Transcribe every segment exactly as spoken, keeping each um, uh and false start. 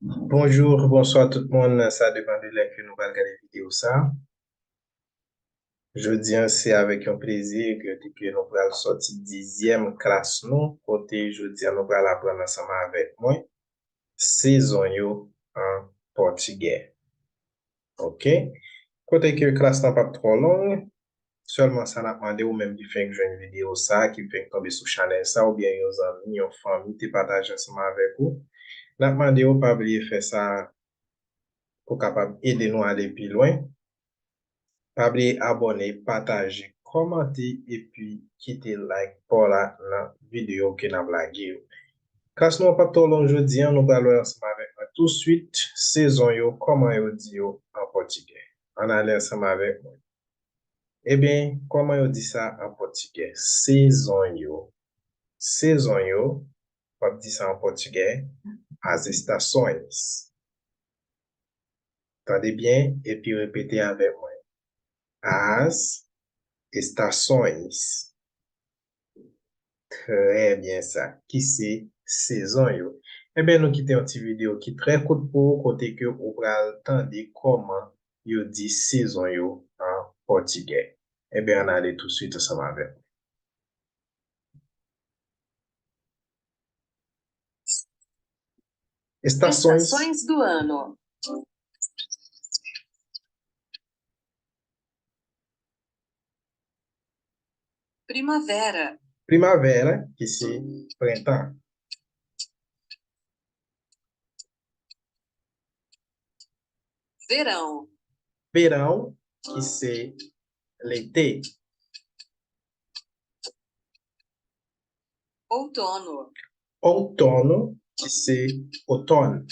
Bonjou, bonswa tout moun. Sa depann de lè ke nou pral gade videyo sa. Jodi a, se avèk yon plezi ke, ke nou pral sòti dizyèm klas nou, kote jodi a nou pral aprann ansanm avèk mwen sezon yo an pòtigè. Ok? Kote ke klas lan p ap twò long, sèlman sa n ap mande ou menm ki fenk jwenn videyo sa, ki fenk tonbe sou chanèl sa, oubyen yon zanmi, yon fanmi te pataje ansanm avèk ou, n ap mande w pa bliye fè sa pou kapab ede nou ale pi lwen. Pa bliye abòne, pataje, kòmante epi kite like pa w la nan videyo ke n ap lage yo. Klas nou an p ap twò long jodi a, nou pral wè ansanm avèk mwen touswit sezon yo, kòman yo di yo an pòtigè. Ann ale ansanm avèk mwen. Ebyen, kòman yo di sa an pòtigè? Sezon yo. Sezon yo, w ap di sa an pòtigè, as estações. Tande byen epi repete avèk mwen. As estações. Trè byen sa, ki se sezon yo. Ebyen, nou kite yon ti videyo ki trè kout pou ou, kote ke ou pral tande kòman yo di sezon yo an pòtigè. Ebyen, ann ale touswit ansanm avèk mwen. Estações. Estações do ano. Primavera. Primavera, ki se prentan. Verão. Verão, ki se lete. Outono. Outono, ki se otòn.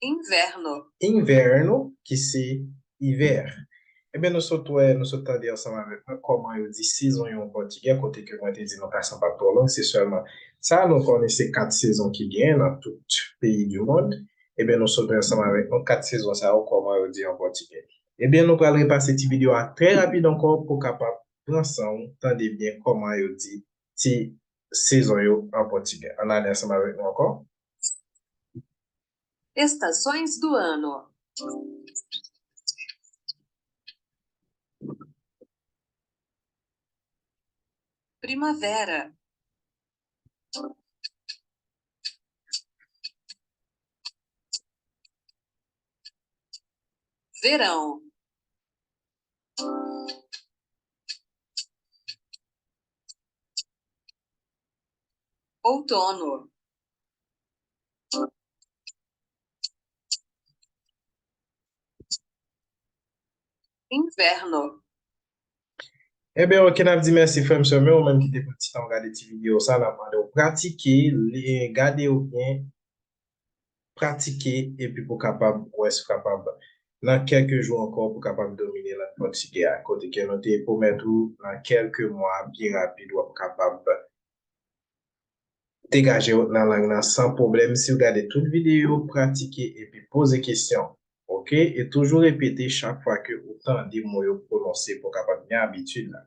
Inverno. Inverno, ki se ivè. Ebyen, nou sot wè, nou sot tande ansanm avèk mwen kòman yo di sezon yo an pòtigè, kote ke mwen te di nou klas lan p ap twò long, se sèlman sa nou konnen se kat sezon ki genyen nan tout peyi di mond. Ebyen, nou sot wè ansanm avèk nou kat sezon sa yo kòman yo di an pòtigè. Ebyen, nou pral repase ti videyo a trè rapid ankò pou kapab pran san w, tande byen kòman yo di ti sezon yo an pòtigè. Ann ale ansanm avèk nou ankò. Estações do ano. Primavera. Verão. Outono. Inverno. Ebyen, ok, n ap di mèsi frè m, sè m yo, ou menm ki te pran ti tan w gade ti videyo sa, n ap mande w pratike, li, gade yo byen, pratike, epi pou kapab wè si w kapab, nan kèlke jou ankò, pou kapab domine lang pòtigè a, kote ke nou te pwomèt ou, nan kèlke mwa, byen rapid, w ap kapab degaje w nan lang nan san pwoblèm si w gade tout videyo, pratike epi poze kesyon. Ok? E toujou repete chak fwa ke ou tande mo yo pwononse pou w kapab gen abitid la.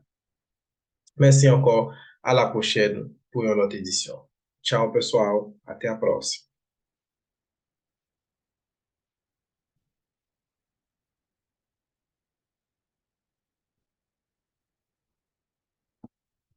Mèsi ankò, a la pwochèn pou yon lòt edisyon. Tchao, pessoal, até a próxima.